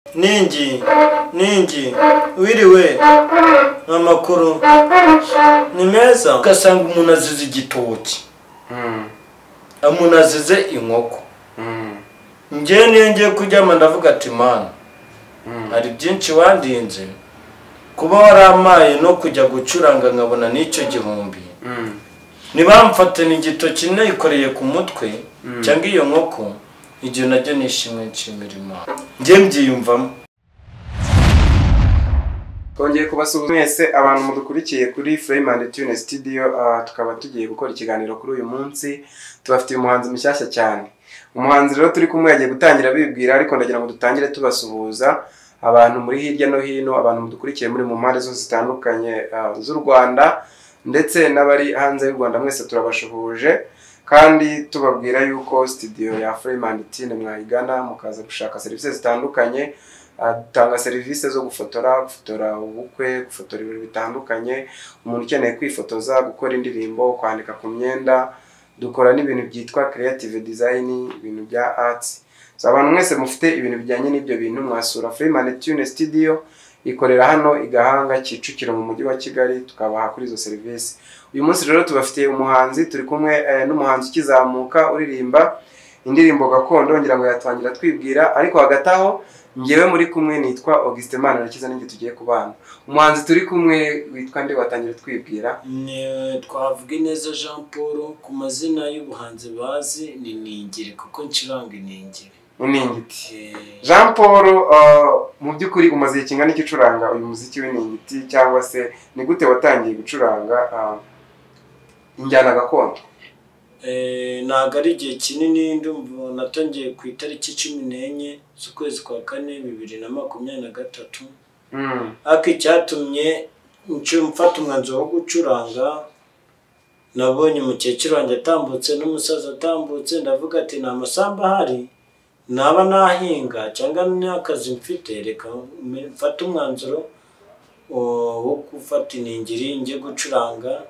Ningi, ningi, wiriwe, amakuru ni meza. Ugasanga umuntu azize igitoki, umuntu azize inkoko. Njye niyo ngiye kuryama ndavuga ati mana, hari byinshi wandinze, kuba waramaye no kujya gucuranga nkabona n'icyo gihumbi. Ntibamfatane igitoki nayikoreye ku mutwe cyangwa iyo nkoko, igihe najya nishimwe nshimira Imana. Njye mbyiyumvamo. Twongeye kubasuhuza mwese abantu mudukurikiye kuri Frame and Tune Studio. Tukaba tugiye gukora ikiganiro kuri uyu munsi, tubafitiye umuhanzi mushyashya cyane. Umuhanzi rero turi kumwe yagiye gutangira bibwira, ariko ndagira ngo dutangire tubasuhuza abantu muri hirya no hino, abantu mudukurikiye muri mu mpande zose zitandukanye z'u Rwanda ndetse n'abari hanze y'u Rwanda, mwese turabashuhuje kandi tubabwira yuko studio ya Frame and Tune mwayigana mukaza gushaka serivisi zitandukanye. Dutanga serivisi zo gufotora, gufotora ubukwe, gufotora ibintu bitandukanye, umuntu ukeneye kwifotoza, gukora indirimbo, kwandika ku myenda, dukora n'ibintu byitwa creative design, ibintu bya arts. So abantu mwese mufite ibintu bijyanye n'ibyo bintu mwasura Frame and Tune Studio, ikorera hano i Gahanga, Kicukiro mu mujyi wa Kigali, tukabaha kuri izo serivisi. Uyu munsi rero tubafitiye umuhanzi, turi kumwe n'umuhanzi ukizamuka uririmba indirimbo gakondo, ngira ngo yatangira twibwira, ariko hagati aho ngewe muri kumwe nitwa Augustin Manirakiza, ninjye tugiye kubana. Umuhanzi turi kumwe witwa nde? Watangira twibwira. Twavuga Ineza Jean Paul, ku mazina y'ubuhanzi bazi ni Ningiri, kuko ncuranga iningiri. Iningiti. Jean Paul, mu by'ukuri umaze igihe kingana iki ucuranga uyu muziki w'iningiti, cyangwa se ni gute watangiye gucuranga injyana gakondo? Ntabwo ari igihe kinini, ndumva natangiye ku itariki 14 z'ukwezi kwa 4 2023. Ariko icyatumye mfata umwanzuro wo gucuranga, nabonye umukecuru wanjye atambutse n'umusaza atambutse, ndavuga ati nta masamba ahari, naba nahinga cyangwa n'akazi mfite, reka mfate umwanzuro wo gufata iningiri njye gucuranga.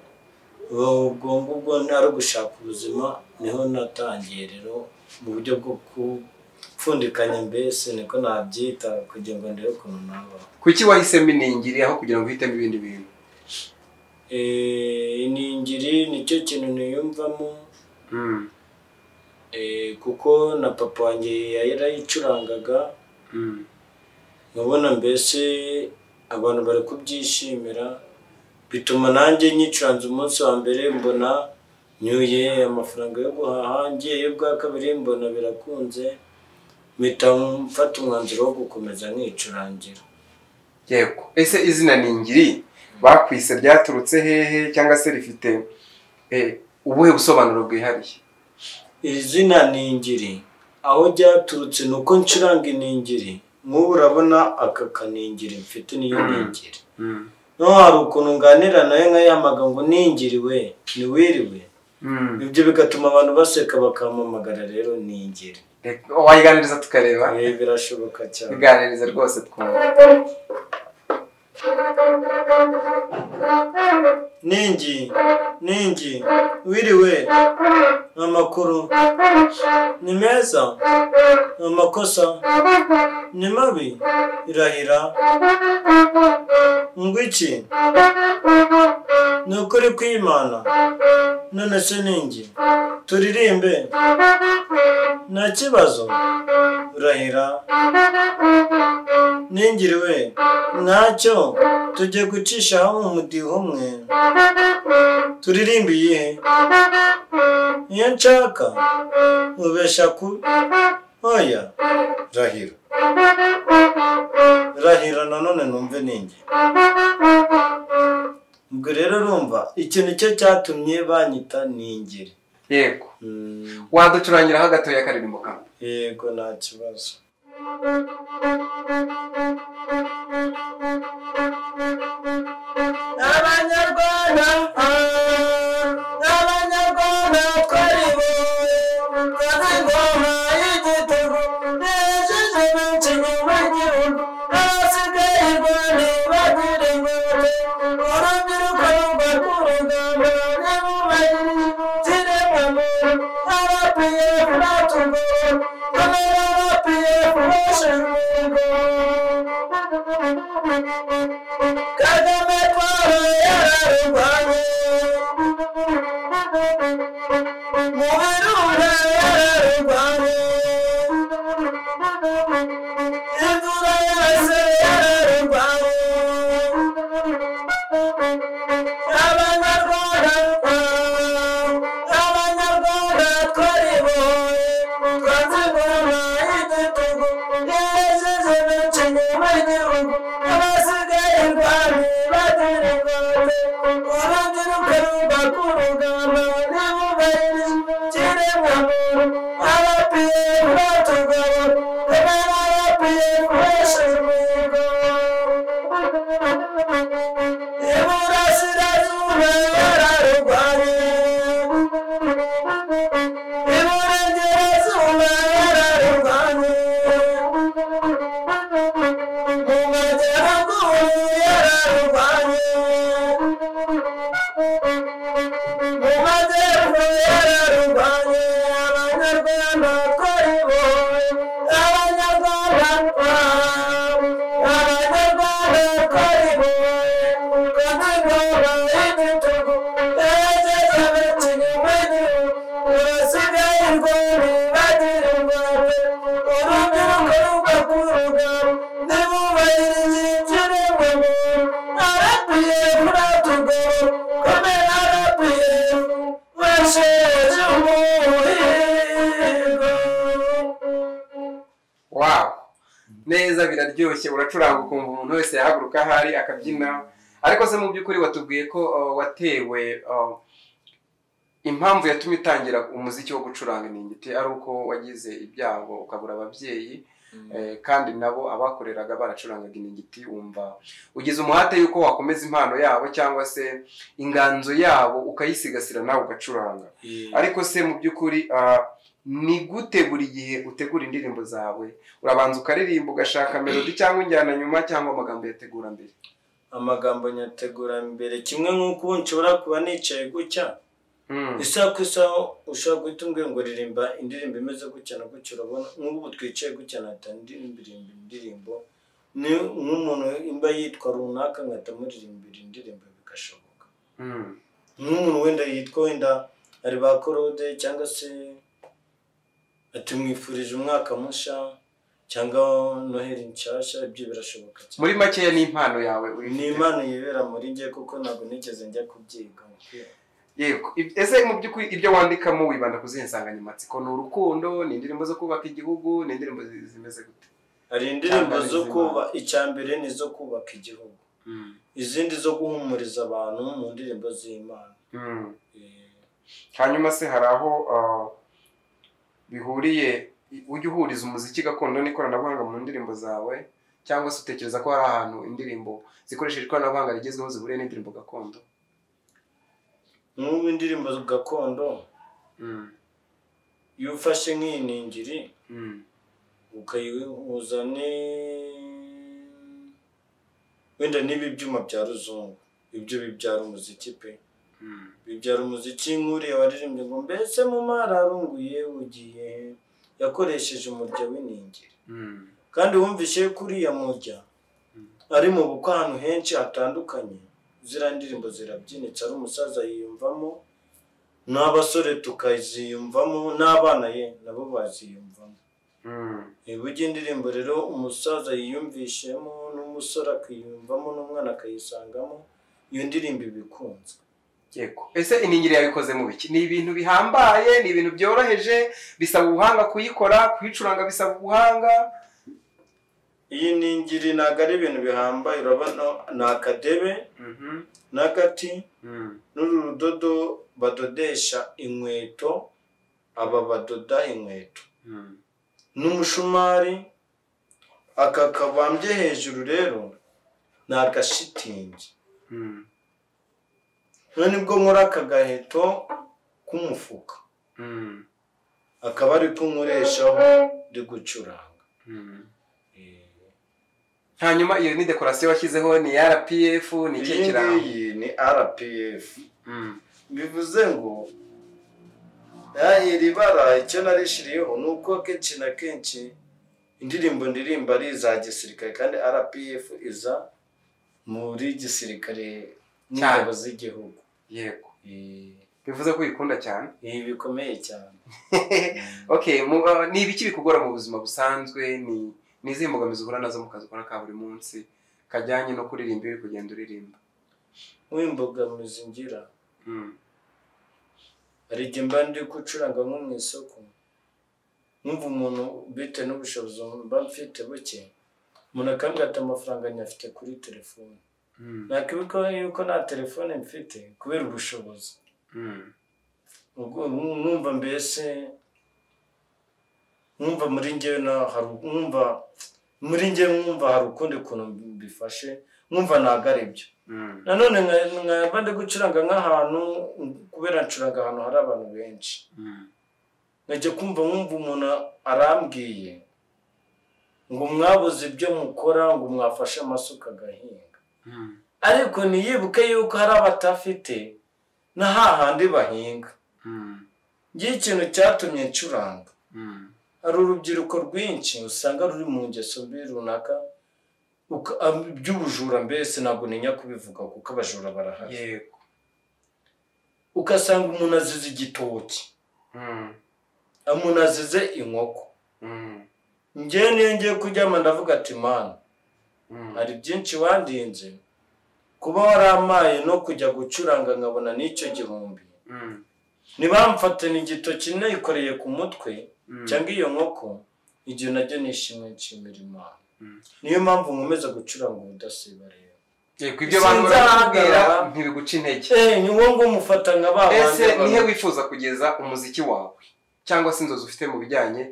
Ubwo ngubwo ari ugushaka ubuzima, niho natangiye rero mu buryo bwo gupfundikanya, mbese niko nabyita, kugira ngo ndebe ukuntu nabaho. Kuki wahisemo iningiri aho kugira ngo uhitemo ibindi bintu? Iningiri nicyo kintu niyumvamo, kuko na papa wanjye yarayicurangaga, nkabona mbese abantu bari kubyishimira, bituma nanjye nyicuranze. Umunsi wa mbere mbona nyuye amafaranga yo guhaha, ngiyeyo bwa kabiri mbona birakunze, mpita mfata umwanzuro wo gukomeza nkicurangira. Yego. Ese izina Ningiri bakwise ryaturutse hehe, cyangwa se rifite ubuhe busobanuro bwihariye? Izina Ningiri aho ryaturutse ni uko ncuranga iningiri. Nk'ubu urabona aka kaningiri mfite niyo ningiri. No hari ukuntu nganira nayo nkayamaga ngo ningiriwe, niwiriwe. Ibyo bigatuma abantu baseka bakampamagara rero Ningiri. Wayiganiriza tukareba? Birashoboka cyane. Biganiriza rwose twumva. Ningi, ningi, wiriwe, amakuru ni meza, amakosa ni mabi, irahira ngwiki, ni ukuri kw'Imana. None se ningi turirimbe nta kibazo, urahira ningiriwe ntacyo, tujye gucishaho umudiho umwe, turirimbe iyihe? Iyo nshaka ubesha ku oya, rahira rahira nanone numve ningi. Ubwo rero urumva ikintu cyo cyatumye banyita Ningiri. Yego. Waducurangiraho gatoya akaririmbo kamwe? Yego, nta kibazo. Abanyarwanda, Abanyarwanda twariboye, twazi ingoma y'igitego, nejeje benshi nyuma y'igihugu, abasigaye i Rwanda bagira ingote, urubyiruko rugwa ku rugamba, ntibubahirize ikiremwamuntu, RPF batugora, komera RPF bashinzwe. Kagame Paul yararurwanye, mu birunga yararurwanye, imvura yose yararurwanye. Abanyarwanda, Abanyarwanda twariboye, twanze ingoma y'igitugu, yejeje benshi inyuma y'igihugu, abasigaye indwani bagira ingwate, urubyiruko ruva ku rugamba, ntibubahirije ikiremwamuntu, RPF batugabo, kubera RPF besheje imihigo. Iburasirazuba yararurwanye, Iburengerazuba yararurwanye, mu majyaruguru yararurwanye, mu majyepfo yararurwanye. Abanyarwanda twariboye, Abanyarwanda, Abanyarwanda twariboye, twanze ingoma y'igitugu, yejeje benshi inyuma y'igihugu, urasigaye indwani bagira ingwate, urubyiruko ruva ku rugamba, ntibubahirije ikiremwamuntu, RPF uratugora, komera RPF wesheje umuhigo. Wow, neza, biraryoshye, uracuranga ukumva umuntu wese yahaguruka ahari akabyina. Ariko se mu by'ukuri watubwiye ko watewe impamvu yatumye utangira umuziki wo gucuranga iningiti ari uko wagize ibyago ukabura ababyeyi, kandi nabo abakoreraga baracurangaga iningiti, wumva ugize umuhate yuko wakomeza impano yabo cyangwa se inganzo yabo ukayisigasira nawe ugacuranga. Ariko se mu by'ukuri ni gute buri gihe utegura indirimbo zawe? Urabanza ukaririmba ugashaka melody cyangwa injyana nyuma, cyangwa amagambo yategura mbere? Amagambo nyategura mbere, kimwe nk'uko ubu nshobora kuba nicaye gutya, isaha ku isaha ushobora guhita umbwira ngo ririmba indirimbo imeze gutya na gutya. Urabona nk'ubu twicaye gutya nahita ndirimba indirimbo, ni nk'umuntu imba yitwa runaka nkahita muririmbira indirimbo bigashoboka. Nk'umuntu wenda yitwa wenda ari ba Korode, cyangwa se ati mwifurije umwaka mushya cyangwa Noheli nshyashya, ibyo birashoboka cyane. Muri makeya ni impano yawe uri Ni impano yibera muri njye kuko ntabwo nigeze njya kubyiga. Yego. Ese mu by'ukuri ibyo wandikamo wibanda ku zihe nsanganyamatsiko? Ni urukundo, ni indirimbo zo kubaka igihugu, ni indirimbo zimeze gute? Hari indirimbo zo kuba, icya mbere ni izo kubaka igihugu, izindi zo guhumuriza abantu mu ndirimbo z'Imana. Hanyuma se hari aho bihuriye, ujya uhuriza umuziki gakondo n'ikoranabuhanga mu ndirimbo zawe, cyangwa se utekereza ko hari ahantu indirimbo zikoresheje ikoranabuhanga rigezweho zihuriye n'indirimbo gakondo? Nk'ubu indirimbo gakondo iyo ufashe nk'iyi ningiri ukayihuza wenda n'ibi byuma bya ruzungu, ibyo bibyara umuziki pe, bibyara umuziki. Nk'uriya waririmbye ngo mbese mu mararunguye ugiye, yakoresheje umurya w'iningiri, kandi wumvishe kuriya murya ari mu bukwe ahantu henshi hatandukanye, ziriya ndirimbo zirabyinitse, ari umusaza yiyumvamo, n'abasore tukaziyumvamo, n'abana ye nabo baziyumvamo. Burya indirimbo rero umusaza yiyumvishemo, n'umusore akiyumvamo, n'umwana akayisangamo, iyo ndirimbo iba ikunzwe. Yego. Ese iningiri yabikoze mu biki? Ni ibintu bihambaye, ni ibintu byoroheje, bisaba ubuhanga kuyikora, kuyicuranga bisaba ubuhanga? Iyi ningiri ntabwo ari ibintu bihambaye, urabona ni akadebe n'agati n'uru rudodo badodesha inkweto, aba badoda inkweto, n'umushumari, aka kabambye hejuru rero ni agashitingi. None nibwo nkora aka gaheto k'umufuka, akaba ari ko nkoreshaho ndi gucuranga. Hanyuma iyo ni dekorasiyo washyizeho ni RPF, ni ikihe kirango? Iyi ni RPF. Bivuze ngo iri bara icyo narishiriyeho ni uko kenshi na kenshi Indirimbo ndirimba ari za gisirikare kandi RPF iza muri gisirikare n'ingabo z'igihugu. Yego. Bivuze ko uyikunda cyane? Bikomeye cyane. Okay, ni ibiki bikugora mu buzima busanzwe, ni izihe mbogamizi uhura nazo mu kazi ukora ka buri munsi kajyanye no kuririmba uri kugenda uririmba? Nk'imbogamizi ngira hari igihe mba ndi gucuranga nko mu isoko, numva umuntu bitewe n'ubushobozi mba mfite buke, umuntu akambwira ati amafaranga nyafite kuri telefone. Nakwibuka yuko nta telefone mfite kubera ubushobozi. Numva mbese numva muri njyewe nkumva hari ukundi kuntu mbifashe, nkumva ntabwo ari byo. Nanone nkaba ndi gucuranga nk'ahantu, kubera ncuranga ahantu hari abantu benshi, nkajya kumva nkumva umuntu arambwiye ngo mwabuze ibyo mukora, ngo mwafashe amasuka agahinga. Ariko ntiyibuke yuko hari abatafite na hahandi bahinga. Ngiye ikintu cyatumye ncuranga, hari urubyiruko rwinshi usanga ruri mu ngeso mbi runaka by'ubujura, mbese ntabwo ntinya kubivuga kuko abajura barahari. Yego. Ugasanga umuntu azize igitoki, umuntu azize inkoko. Njyewe niyo ngiye kuryama ndavuga ati mana, hari byinshi wandinze, kuba waramaye no kujya gucuranga nkabona n'icyo gihumbi. Ntibamfatane igitoki nayikoreye ku mutwe cyangwa iyo nkoko, igihe najya nishimwe nshimira Imana. Niyo mpamvu nkomeza gucuranga ubudasiba rero. Yego, ibyo bantu barakubwira ntibiguca intege. Ni wowe ngo umufata nka ba bandi. Ese nihe wifuza kugeza umuziki wawe cyangwa se inzozi ufite mu bijyanye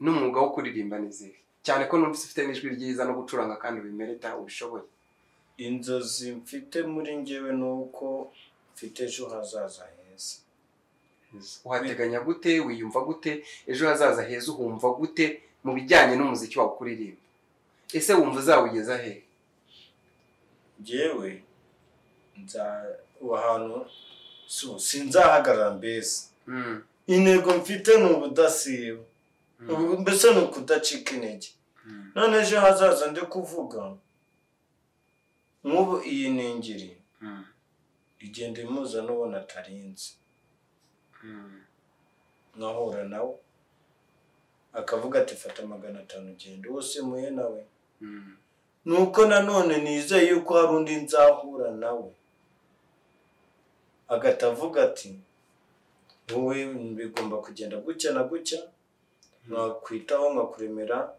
n'umwuga wo kuririmba n'izihe? Cyane ko numvise ufite n'ijwi ryiza no gucuranga kandi ubimerita ubishoboye. Inzozi mfite muri njyewe ni uko mfite ejo hazaza heza. Uhateganya gute? Wiyumva gute? Ejo hazaza heza uhumva gute mu bijyanye n'umuziki wawe kuririmba? Ese wumva uzawugeza he? Njyewe ahantu sinzahagarara mbese. Intego mfite ni ubudasiba, mbese ni ukudacika intege. None ejo hazaza ndi kuvuga nk'ubu iyi ningiri igenda imuza n'ubona atarinze, nkahura nawe akavuga ati fata 500 ugende, wose muhe nawe. Nuko nanone nizeye yuko hari undi nzahura nawe agahita avuga ati wowe bigomba kugenda gutya na gutya, nkakwitaho nkakuremera,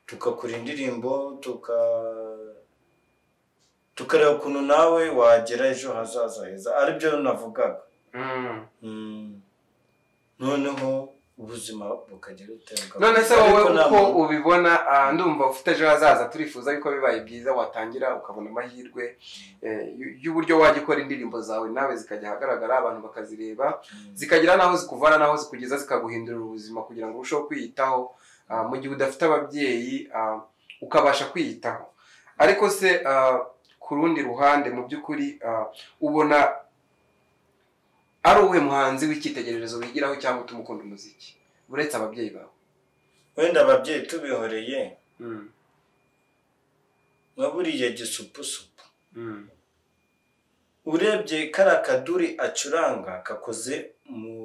tukakora indirimbo, tukareba ukuntu nawe wagera ejo hazaza heza, aribyo navugaga. Noneho ubuzima bukagera utenga. None se wowe uko ubibona, ndumva ufite ejo hazaza, turifuza yuko bibaye byiza watangira ukabona amahirwe y'uburyo wajya ukora indirimbo zawe nawe zikajya ahagaragara, abantu bakazireba, zikagira naho zikuvana naho zikugeza, zikaguhindurira ubuzima kugira ngo urusheho kwiyitaho mu gihe udafite ababyeyi, ukabasha kwiyitaho. Ariko se ku rundi ruhande mu by'ukuri ubona ari uwuhe muhanzi w'icyitegererezo wigiraho cyangwa utuma ukunda umuziki uretse ababyeyi bawe? Wenda ababyeyi tubihoreye, nka buriya Gisupusupu, urebye kariya kaduri acuranga kakoze mu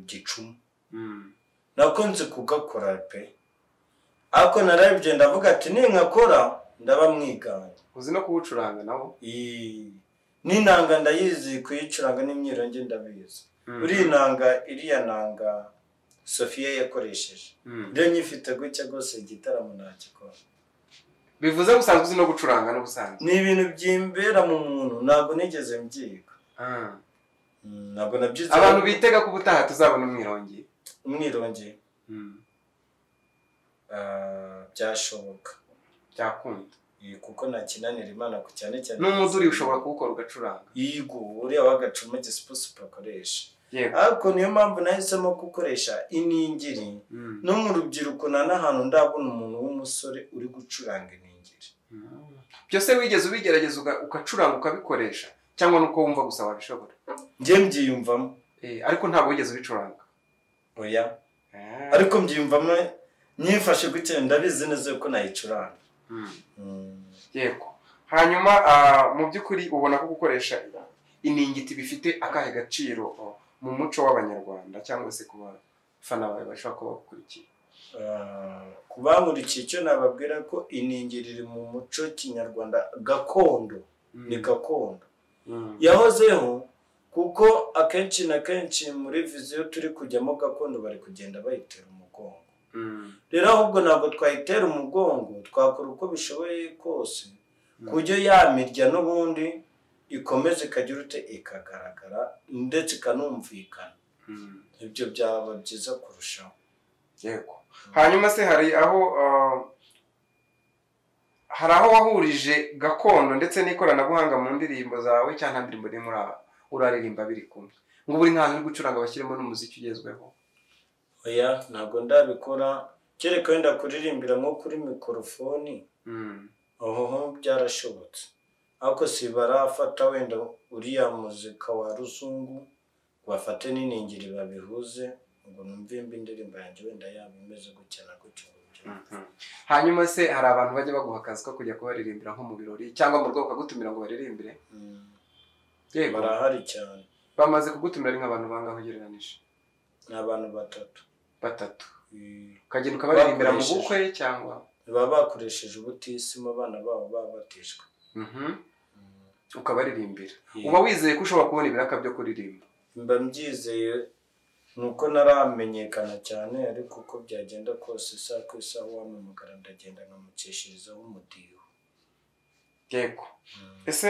gicumu, nako nzi kugakora pe, ariko narebye ndavuga ati ninkakora ndaba mwiganye. Uzi no kuwucuranga nawo? N'inanga ndayizi kuyicuranga, n'imyironge ndabizi. Uriya inanga, iriya nanga Sofiya yakoresheje, rero nyifite gutya rwose igitaramo ntakikora. Bivuze gusanzwe uzi no gucuranga n'ubusanzwe? Ni ibintu byimbera mu muntu, ntabwo nigeze mbyiga. Ntabwo nabyize. Abantu bitega ko ubutaha tuzabona umwirongi. Umwirongi? Byashoboka. Byakunda. Kuko ntakinanira Imana ku cyane cyane. N'umuduri ushobora kuwukora ugacuranga. Yego, uriya wagacuma Gisupusupu akoresha. Ariko niyo mpamvu nahisemo gukoresha iningiri. No mu rubyiruko nta n'ahantu ndabona umuntu w'umusore uri gucuranga iningiri. Byose wigeze ubigerageza ugacuranga ukabikoresha cyangwa nuko wumva gusa wabishobora? Njye mbyiyumvamo. Ariko ntabwo wigeze ubicuranga? Oya. Ariko mbyiyumvamo Nyifashe gutya ndabizi neza ko nayicuranga. Yego. Hanyuma mu by'ukuri ubona ko gukoresha iningiti bifite akahe gaciro mu muco w'Abanyarwanda cyangwa se ku bafana bawe bashobora kuba bakurikiye? Kubankurikiye icyo nababwira ko iningiri iri mu muco kinyarwanda gakondo, ni gakondo yahozeho, kuko akenshi na kenshi muri viziyo turi kujyamo gakondo bari kugenda bayitera umugongo. Rero ahubwo ntabwo twayitera umugongo, twakora uko bishoboye kose kujya yamirya n'ubundi ikomeze ikagira ute ikagaragara ndetse ikanumvikana. Ibyo byaba byiza kurushaho. Yego. Hanyuma se hari aho wahurije gakondo ndetse n'ikoranabuhanga mu ndirimbo zawe, cyangwa nta ndirimbo rimwe uraririmba biri kumwe ngo buri nkantu uri gucuranga bashyiremo n'umuziki ugezweho? Oya, ntabwo ndabikora, kereka wenda kuririmbira nko kuri mikorofoni, aho byarashobotse, ariko si barafata wenda uriya muzika wa ruzungu bafate n'iningiri babihuze ngo numve imbi indirimbo yanjye wenda yaba imeze gutya na gutya. Hanyuma se hari abantu bajya baguha akazi ko kujya kubaririmbira nko mu birori cyangwa mu rugo bakagutumira ngo baririmbire? Yego, barahari cyane. Bamaze kugutumira ari nk'abantu bangahe ugereranije? Ni abantu batatu. Batatu. Ukagenda ukabaririmbira mu bukwe cyangwa? Baba bakoresheje ubutisimu, abana babo babatijwe. Ukabaririmbira. Uba wizeye ko ushobora kubona ibiraka byo kuririmba? Mba mbyizeye, nuko naramenyekana cyane, ariko uko byagenda kose isaha ku isaha wampamagara ndagenda nkamukesherezaho umudiho. Yego. Ese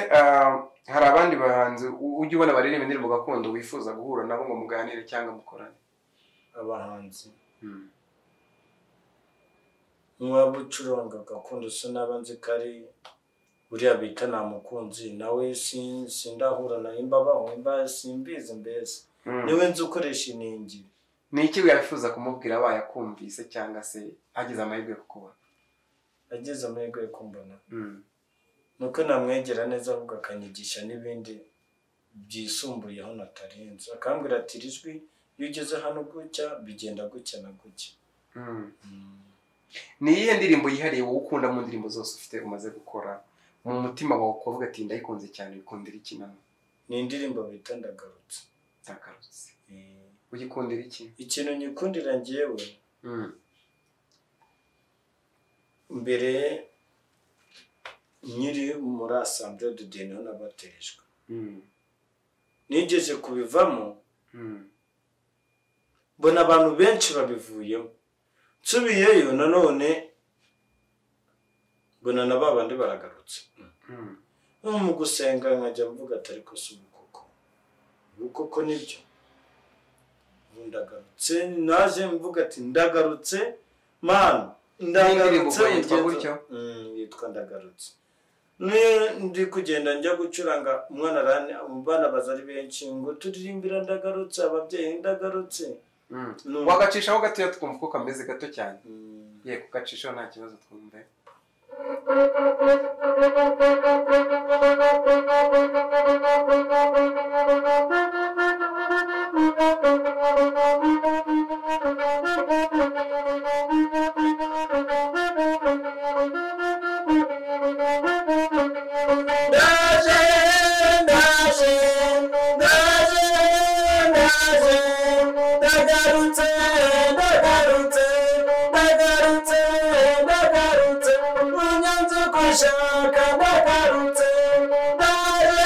hari abandi bahanzi ujya ubona baririmba indirimbo gakondo wifuza guhura nabo ngo muganire cyangwa mukorane? Abahanzi nk'uwaba ucuranga gakondo se naba nzi ko ari uriya bita Namukunzi, nawe sindahura na imbabaho imba simbizi mbese niwe nzi ukoresha iningiri. Ni iki wifuza kumubwira abaye akumvise cyangwa se agize amahirwe yo kukubona? Agize amahirwe yo kumbona, nuko namwegera neza ahubwo akanyigisha n'ibindi byisumbuyeho natarenze, akambwira ati ijwi iyo ugeze hano gutya bigenda gutya na gutya. Ni iyihe ndirimbo yihariye wowe ukunda mu ndirimbo zose ufite umaze gukora mu mutima wawe ukavuga ati ndayikunze cyane, bikundira iki nano? Ni indirimbo bita Ndagarutse. Ndagarutse. Uyikundira iki? Ikintu nyikundira njyewe, mbere nkiri muri Assemblée de Dieu niho nabatejwe, nigeze kubivamo, mbona abantu benshi babivuyemo, nsubiyeyo nanone mbona na babandi baragarutse. Mu gusenga nkajya mvuga ati ariko si ubukoko, ubukoko nibyo. Ndagarutse, naje mvuga ati ndagarutse man, ndagarutse. Yitwa Ndagarutse. Ndi kugenda njya gucuranga umwana bana baza ari benshi ngo turirimbira ndagarutse, ababyeyi ndagarutse. Wagacishaho gatoya twumva uko kameze gato cyane. Yego, gacishaho nta kibazo twumve. Ndagarutse, ndagarutse, ndagarutse, ndagarutse, munyanze kushaka ndagarutse, ndaje,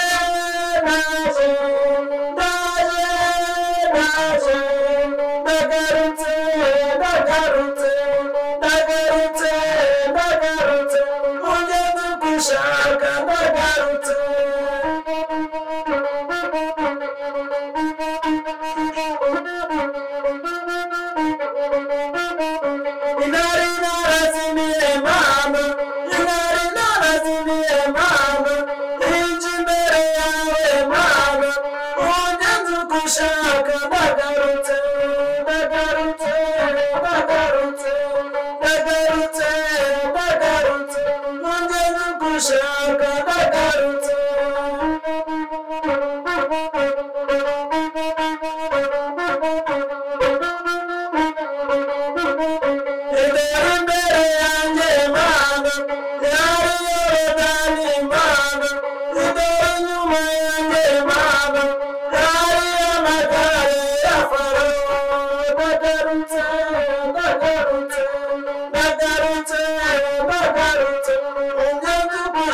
ndaje, ndaje, ndaje, ndagarutse, ndagarutse, ndagarutse, ndagarutse, munyanze kushaka ndagarutse. Inari narazimiye mama, inari narazimiye mama,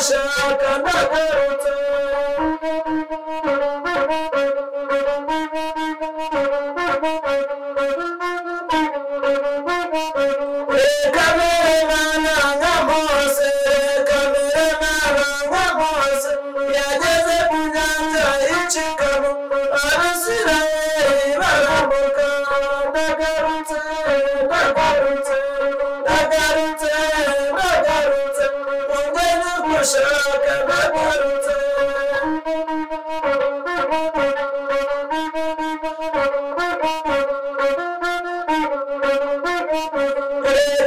gushaka ndagarutse. Kamere mana nka Mose, kamere mana nka Mose, yageze ku nyanja y'icikamo, Abisirayeli barambuka. Ndagarutse, ndagarutse, ndagarutse, ndagarutse, ungeze gushaka ndagarutse.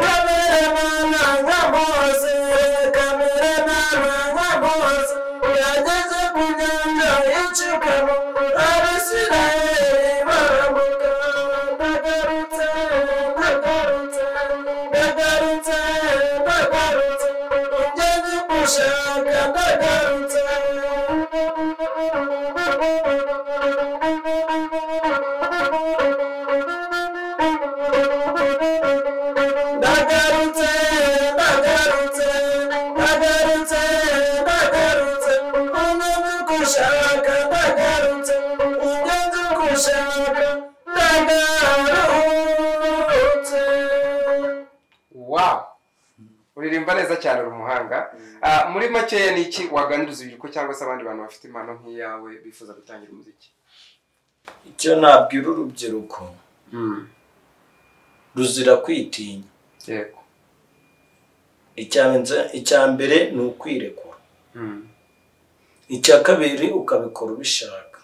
Kamere mana nka Mose, kamere mana nka Mose, yageze ku nyanja y'icikamo, Abisirayeli barambuka. Ndagarutse, ndagarutse, ndagarutse, ndagarutse, ungeze gushaka ndagarutse. Ndagarutse, ndagarutse, ndagarutse, ndagarutse, ungeze gushaka ndagarutse, ungeze gushaka ndagarutse. Wow, uririmba neza cyane, uri umuhanga. Muri makeya ni iki waganiriza urubyiruko cyangwa se abandi bantu bafite impano nk'iyawe bifuza gutangira umuziki? Icyo nabwira urubyiruko, ruzira kwitinya. Yego. Icya mbere ni ukwirekura, icya kabiri ukabikora ubishaka.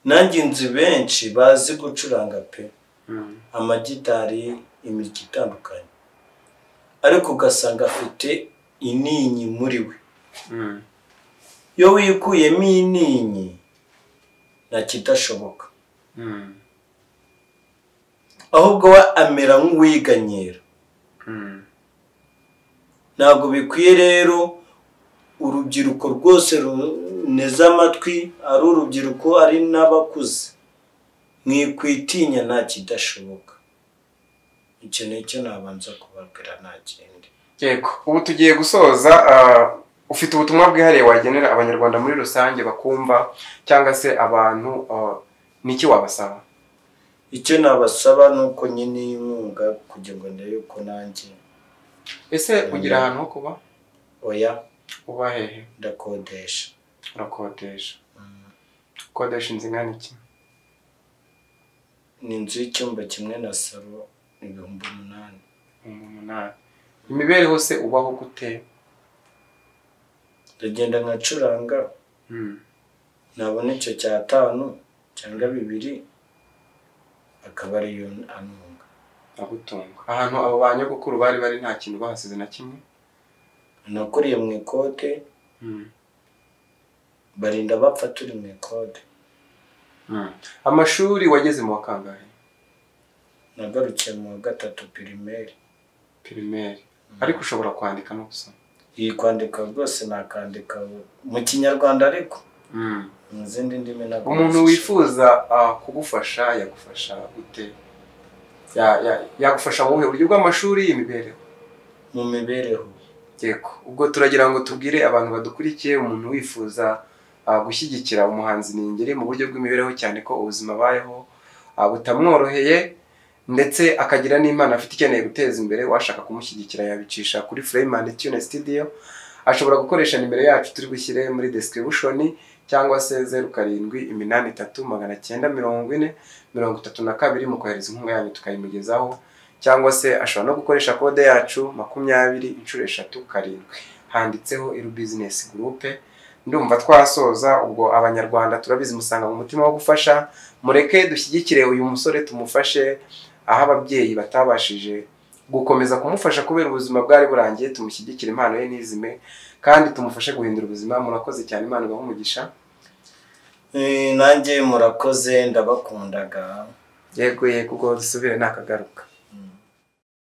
Nanjye nzi benshi bazi gucuranga pe, amagitari, imirya itandukanye, ariko ugasanga afite ininyi muri we. Iyo wikuyemo ininyi nta kidashoboka, ahubwo we amera nk'uwiganyira. Ntabwo bikwiye rero urubyiruko rwose runeze amatwi, ari urubyiruko ari n'abakuze, mwikwitinya nta kidashoboka. Icyo nicyo nabanza kubabwira, nta kindi. Yego, ubu tugiye gusoza. Ufite ubutumwa bwihariye wagenera Abanyarwanda muri rusange bakumva, cyangwa se abantu, niki wabasaba? Icyo nabasaba ni uko nyine inkunga kugira ngo ndebe uko nanjye. Ese ugira ahantu ho kuba? Oya. Uba hehe? Ndakodesha. Urakodesha? Ukodesha inzu ingana iki? Ni inzu y'icyumba kimwe na salo, 8000. 8000. Imibereho se ubaho gute? Ndagenda nkacuranga, nabona icyo 5 cyangwa 2, akaba ariyo antunga. Agutunga. Ahantu abo ba nyogokuru bari bari nta kintu bahasize na kimwe? Nakuriye mu ikote, barinda bapfa turi mu ikote. Amashuri wageze mu wa kangahe? Nagarukiye mu wa 3 pirimeri. Pirimeri. Ariko ushobora kwandika no gusoma? Iyi kwandika rwose nakandika mu Kinyarwanda, ariko mu zindi ndimi ntabwo. Umuntu wifuza kugufasha yagufasha gute? Yagufasha mu buhe buryo bw'amashuri, imibereho? Mu mibereho. Yego, ubwo turagira ngo tubwire abantu badukurikiye, umuntu wifuza gushyigikira umuhanzi Ningeri mu buryo bw'imibereho, cyane ko ubuzima abayeho butamworoheye, ndetse akagira n'impano afite ikeneye guteza imbere, washaka kumushyigikira yabicisha kuri Frame and Tune Studio. Ashobora gukoresha nimero yacu turi bushyire muri description, cyangwa se 0 7 8 3 940 32, mu kohereza inkunga yanyu tukayimugezaho, cyangwa se ashobora no gukoresha kode yacu 20 × 3 7, handitseho Iru Business Group. Ndumva twasoza ubwo. Abanyarwanda turabizi musanga mu mutima wo gufasha, mureke dushyigikire uyu musore, tumufashe aho ababyeyi batabashije gukomeza kumufasha kubera ubuzima bwari burangiye, tumushyigikire impano ye ntizime, kandi tumufashe guhindura ubuzima. Murakoze cyane, Imana ibahe umugisha. Nanjye murakoze, ndabakundaga. Yego yego, ubwo dusubire nakagaruka.